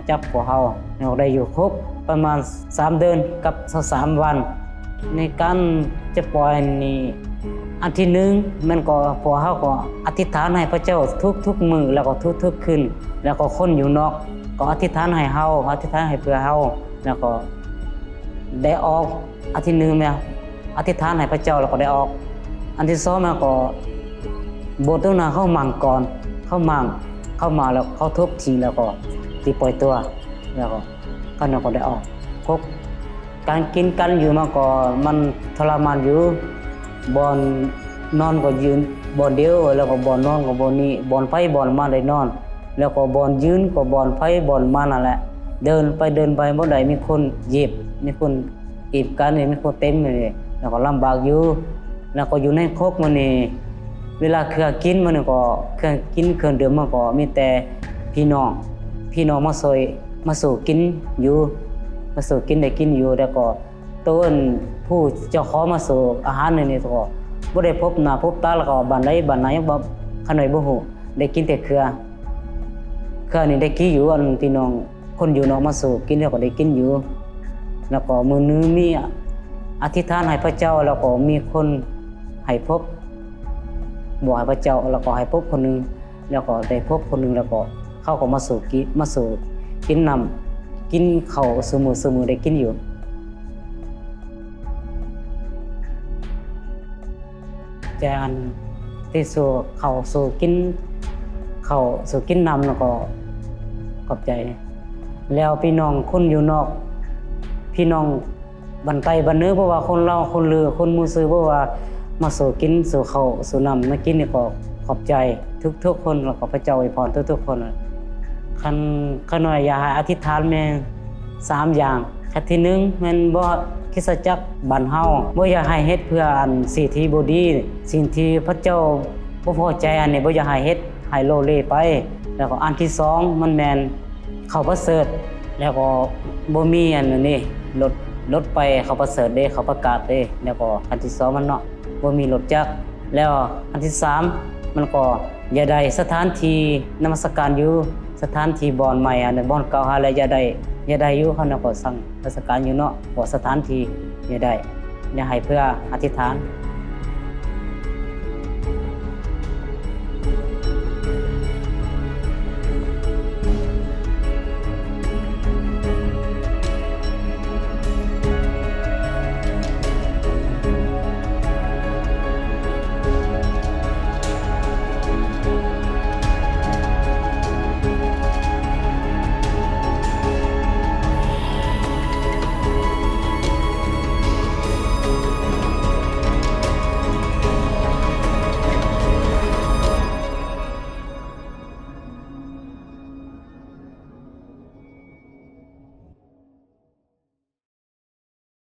ຈັບພວກເຮົາ ແລ້ວໄດ້ຢູ່ຄຸກປະມານສາມເດືອນກັບຊາວສາມວັນ. ໃນການຈະປ່ອຍນີ້ ອັນທີໜຶ່ງແມ່ນກໍພວກເຮົາກໍອະທິດຖານໃຫ້ພະເຈົ້າທຸກໆມື້ ແລ້ວກໍທຸກໆຄືນ ແລ້ວກໍຄົນຢູ່ນອກກໍອະທິດຖານໃຫ້ເຮົາ ອະທິດຖານໃຫ້ເພື່ອເຮົາ ແລ້ວກໍໄດ້ອອກ. ອັນທີໜຶ່ງແມ່ນອະທິດຖານໃຫ້ພະເຈົ້າ ແລ້ວກໍໄດ້ອອກ. ອັນທີສອງມາກໍ ບົດຕົວໜ້າເຂົາໝັ້ງກ່ອນ ເຂົາໝັ້ງ ເຂົາມາແລ້ວເຂົາທຸບຖິ້ມ ແລ້ວກໍຊິປ່ອຍຕົວ ແລ້ວກໍ ເຂົານັ້ນກໍໄດ້ອອກຄຸກ. ການກິນການຢູ່ມາກໍມັນທໍລະມານຢູ່ ບ່ອນນອນກໍຢືນບ່ອນດຽວ ແລ້ວກໍບ່ອນນອນກໍບ່ອນນີ້ ບ່ອນໃຜບ່ອນມັນໄດ້ນອນ ແລ້ວກໍບ່ອນຢືນກໍບ່ອນໃຜບ່ອນມັນນັ້ນແຫຼະ ເດີນໄປເດີນໄປບໍ່ໄດ້ ມີຄົນຫຍິບ ມີຄົນ ອີບກັນນີ້ມັນກໍເຕັມເລີຍ ແລ້ວກໍລຳບາກຢູ່ ແລ້ວກໍຢູ່ໃນຄົກມື້ນີ້ ເວລາເຄືອກິນມື້ນີ້ກໍ ເຄືອກິນເຄື່ອງດື່ມມັນກໍມີແຕ່ພີ່ນ້ອງ ພີ່ນ້ອງມາຊ່ອຍ ມາສູ່ກິນຢູ່ ມາສູ່ກິນໄດ້ກິນຢູ່ ແລ້ວກໍໂຕອັນຜູ້ເຈົ້າຂອງມາສູ່ອາຫານນີ້ກໍບໍ່ໄດ້ພົບໜ້າພົບຕາ ແລ້ວກໍບ້ານໃດບ້ານໃດບໍ່ ຂ້ານ້ອຍບໍ່ຮູ້ ໄດ້ກິນແຕ່ເຄືອ ເຄືອນີ້ໄດ້ກິນຢູ່ ອັນພີ່ນ້ອງ ຄົນຢູ່ນອກມາສູ່ກິນ ແລ້ວກໍໄດ້ກິນຢູ່ ແລ້ວກໍມື້ໜຶ່ງມີອະທິດຖານໃຫ້ພະເຈົ້າ ແລ້ວກໍມີຄົນໃຫ້ພົບ ບອກໃຫ້ພະເຈົ້າ ແລ້ວກໍໃຫ້ພົບຄົນໜຶ່ງ ແລ້ວກໍໄດ້ພົບຄົນໜຶ່ງ ແລ້ວກໍເຂົາກໍມາສູ່ກິນ ມາສູ່ກິນນ້ຳ ກິນເຂົ້າຊຸມື້ ຊຸມື້ໄດ້ກິນຢູ່. ຈານທີ່ສູ່ເຂົ້າສູ່ກິນເຂົ້າສູ່ກິນນ້ຳ ແລ້ວກໍຂອບໃຈ ແລ້ວພີ່ນ້ອງຄົນຢູ່ນອກ ພີ່ນ້ອງບ້ານໃຕ້ບ້ານເໜືອ ບໍ່ວ່າຄົນລາວຄົນລື ຄົນໝູ່ຊື່ ບໍ່ວ່າມາສູ່ກິນສູ່ເຂົ້າສູ່ນ້ຳມາກິນນີ້ ກໍຂອບໃຈທຸກໆຄົນ ແລ້ວກໍພະເຈົ້າອວຍພອນທຸກໆຄົນ. ຄັນ ຂ້ານ້ອຍຢາກໃຫ້ອະທິດຖານແມ່ນສາມຢ່າງ ອັນທີໜຶ່ງແມ່ນບໍ່ ຄຣິສຕະຈັກບ້ານເຮົາບໍ່ຢາກໃຫ້ເຮັດເພື່ອອັນສິ່ງທີ່ບໍ່ດີ ສິ່ງທີ່ພະເຈົ້າບໍ່ພໍໃຈ ອັນນີ້ບໍ່ຢາກໃຫ້ເຮັດ ໃຫ້ໂລເລໄປ. ແລ້ວກໍອັນທີສອງມັນແມ່ນເຂົ້າປະເສີດ ແລ້ວກໍບໍ່ມີອັນນີ້ ລົດ ລົດໄປເຂົ້າປະເສີດເດ້ ເຂົ້າປະກາດເດ້ ແລ້ວກໍອັນທີສອງມັນເນາະ ບໍ່ມີລົດຈັກ. ແລ້ວອັນທີສາມມັນກໍຢາກໄດ້ສະຖານທີ່ນະມັດສະການຢູ່ ສະຖານທີ່ບ່ອນໃໝ່ ອັນບ່ອນເກົ່າຫັ້ນແຫຼະ ຢາກໄດ້ ຢາກໄດ້ຢູ່ ເຮົານະກໍສັງນະມັດສະການຢູ່ເນາະ ເພາະສະຖານທີ່ຢາກໄດ້ ຢາກໃຫ້ເພື່ອອະທິດຖານ